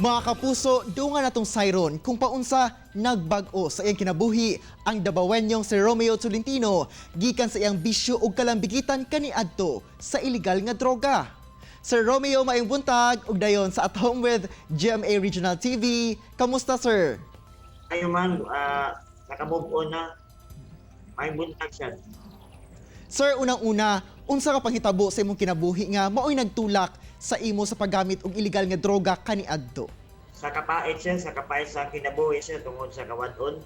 Mga kapuso, dungan natong sayron kung paunsa nagbag-o sa iyang kinabuhi ang Dabawenyong si Romeo Tolentino gikan sa iyang bisyo ug kalambigitan kaniadto sa illegal nga droga. Sir Romeo, maayong buntag ug dayon sa At Home with GMA Regional TV. Kamusta, sir? Ayo man, naka-move on na. May buntag siya. Sir, unang-una, unsa ka panghitabo sa imong kinabuhi nga maoy nagtulak sa imo sa paggamit og illegal nga droga kaniadto? Sa kapait siya, sa kapait sa kinabuhi siya tungod sa kawadon.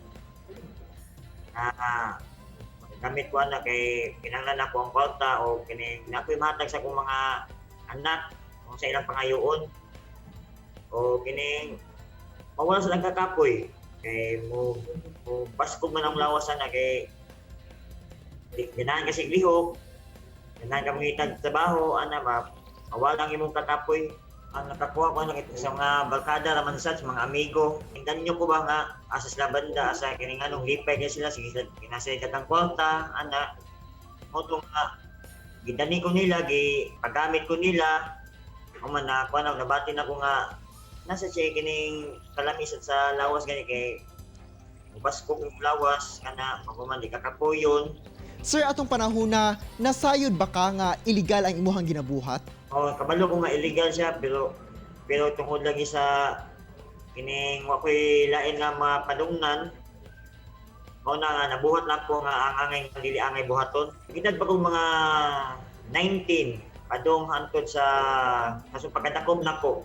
Na gamit ko na kay kinahanglan ako ang kwarta o kining na ako'y mahatag sa akong mga anak kung sa ilang pangayoon o kining mawala sa kakapoy kay mo baskog man ang lawas ana kay ganahan kasi lihok, ganahan ka mangitag trabaho ana ba, mawala ang imong kakapoy. Ang nakakuha ko na sa mga barkada raman sa mga amigo, indanyo ko ba nga asa sila banda, asa kining anong lipay kay sila, sige sila kinasay katang kwarta ana mo to nga gidani ko nila, gi paggamit ko nila. Human na kuha na nabati na ko nga nasa siya kining kalamis at sa lawas gani kay mubaskog yung lawas kana pag di ka kapoyon. Sir, atong panahona, nasayod ba ka nga illegal ang imuhang ginabuhat? Oh, kabalo ko nga illegal siya, pero pero tungod lagi sa kining wa ko'y lain nga mapadungnan, mao na nga nabuhat lang ko nga ang angay nga dili angay buhaton. Gidad pa kong mga 19 padung hantod sa kaso pagkadakop nako.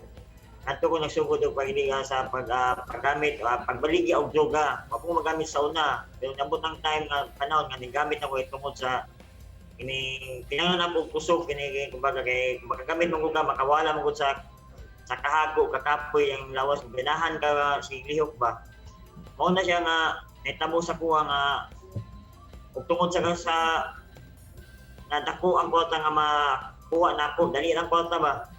Adto ko nagsugod og pagiliga sa paggamit, pagbaligya og droga. Wa ko magamit sa una, pero nabot ang time nga panahon nga nigamit ako tungod sa kini kinahanglan ako kusog kini, kumbaga kay kung makagamit man ka, makawala man gud sa kahago, kakapoy ang lawas, ganahan ka si lihok ba. Mao na siya nga nahitabo sa kuha nga ug tungod sa nadako ang kwarta nga makuha nako, dali lang kwarta ba.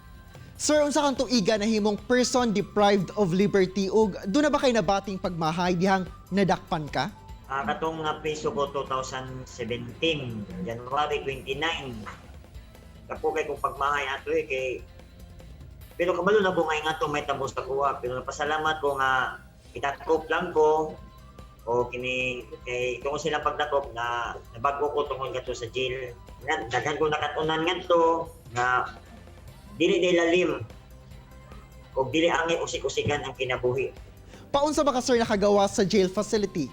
Sir, unsa kang tuiga nahimong person deprived of liberty ug duna ba kay nabating pagmahay dihang nadakpan ka? Ah, katong napriso ko 2017, January 29. Dako kay kong pagmahay ato eh kay pero kabalo na ko ngay nga may tabo sa kuha, pero napasalamat ko nga itakop lang ko o kini kay tungod silang pagdakop na nabago ko tungod kadto sa jail. Nga daghan ko nakatunan ngadto nga dili day lalim og dili angay usik-usikan ang kinabuhi. Paunsa ba ka, sir, nakagawa sa jail facility?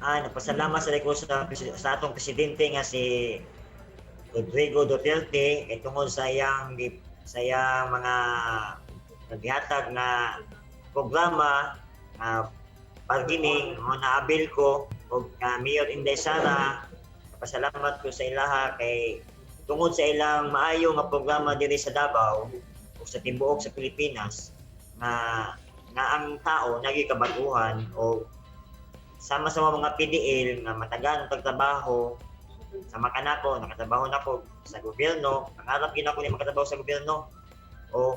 Ah, napasalamat sa ko sa atong presidente nga si Rodrigo Duterte kay tungod sa iyang mga nagihatag na programa nga bargaining mo naabil ko og Mayor Inday Sara. Pasalamat ko sa ilaha kay tungod sa ilang maayo nga programa diri sa Davao ug sa tibuok sa Pilipinas nga nga ang tao nagikabaguhan o sama sa mga PDL nga matagan ang pagtrabaho sama kanako. Nakatrabaho nako sa gobyerno, pangarap gyud ako ni makatrabaho sa gobyerno o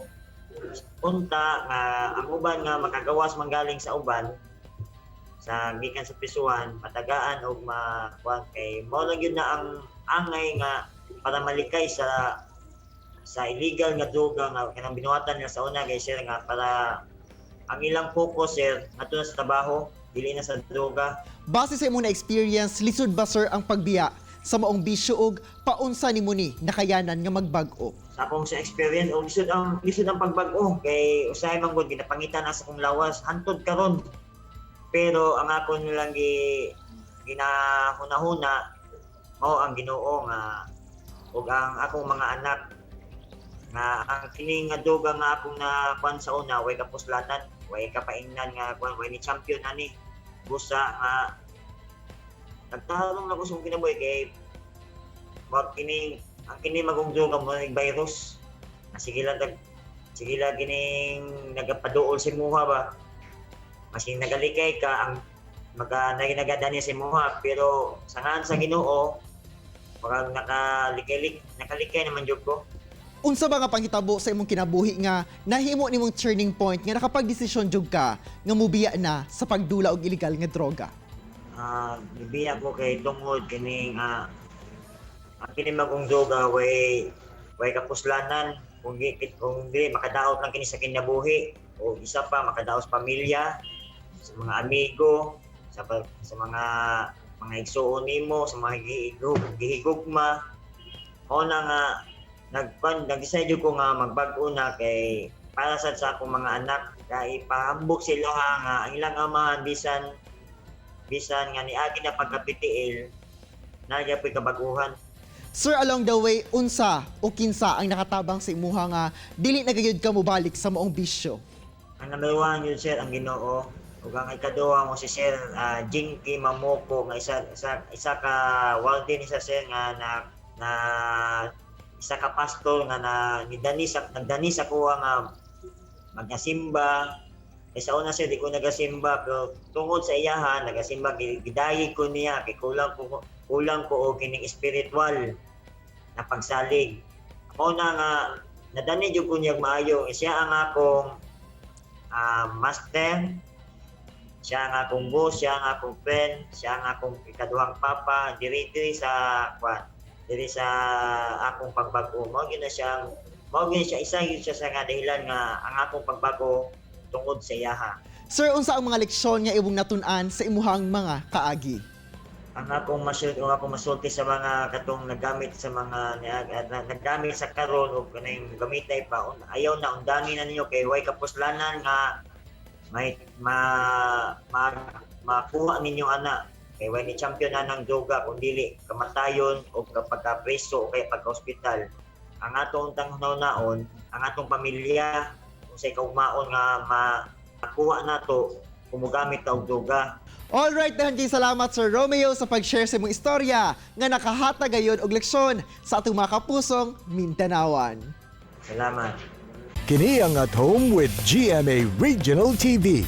unta nga ang uban nga makagawas manggaling sa uban sa gikan sa prisuhan, matagaan og makuan kay mao lang gyud na ang angay nga para malikay sa illegal nga droga nga kanang binuhatan nila sa una kay sir nga para ang ilang focus, sir, ngadto na sa trabaho, dili na sa droga. Base sa imong na-experience, lisod ba, sir, ang pagbiya sa maong bisyo ug paunsa nimo ni nakayanan nga magbag-o? Sa akong sa experience, og lisod ang pagbag-o kay usahay man gud ginapangita na sa akong lawas hantod karon, pero ang ako nilang ginahuna-huna mao ang Ginoo nga ug ang akong mga anak nga ang kini nga droga nga akong nakuan sa una way kapuslanan, way kapaingnan nga kuan, way ni champion ani busa nga nagtarong na ko sa akong kinabuhi kay wag kining ang kini magong droga mo ning virus na sige lang kining nagapaduol sa imuha ba, maski nagalikay ka ang maga naginagada niya sa imuha, pero sa ngan sa Ginoo maka nakalikay nakalikay naman jud ko. Unsa ba nga panghitabo sa imong kinabuhi nga nahimo nimong turning point nga nakapagdesisyon jud ka nga mubiya na sa pagdula og illegal nga droga? Ah, gibiya ko kay tungod kining ang kini magong droga way way kapuslanan, kung di makadaot lang kini sa kinabuhi. O isa pa, makadaos pamilya, sa mga amigo, sa mga igsuon nimo, sa mga gihigugma. Mao na nga nag-decide ko nga magbag-o na kay para sad sa akong mga anak, kay ipahambok sila nga ang ilang amahan, bisan bisan nga niagi na pagkapitiil, naa gyapoy kabaguhan. Sir, along the way, unsa o kinsa ang nakatabang sa imuha nga dili na gayud ka mobalik sa maong bisyo? Ang number one yun, sir, ang Ginoo. Ug ang ikaduha mo si Sir Jinky Mamoko nga isa ka warden, isa, sir, nga na, na isa ka pastor nga na nidani sa nagdani sa kuha nga magasimba. Eh, sa una, sir, di ko nagasimba, pero tungod sa iyahan nagasimba, gidayeg ko niya kay kulang ko og kining spiritual na pagsalig. Mao na nga nadani jud ko niya maayo. Siya ang akong master, siya ang akong boss, siya ang akong friend, siya ang akong ikaduhang papa, diri diri sa kwan, diri sa akong pagbago. Mao gyud siya, isa gyud siya sa nga dahilan nga ang akong pagbago tungod sa iyaha. Sir, unsa ang mga leksyon nga imong natun-an sa imuhang mga kaagi? Ang akong masulti sa mga katong naggamit sa mga naggamit sa karon o kanang gamitay pa, ayaw na, undani na ninyo kay way kapuslanan nga may ma, makuha ninyo ana, kay way ni champion na ng droga kung dili kamatayon o kapag preso o kaya pagka ospital. Ang atong tangnaw-naon ang atong pamilya kung say kaugmaon nga makuha nato kung mogamit ta og droga. Alright, daghang kay salamat, Sir Romeo, sa pag-share sa imong istorya nga nakahatag gayon og leksyon sa atong mga kapusong Mindanaoan. Salamat. Kini ang At Home with GMA Regional TV.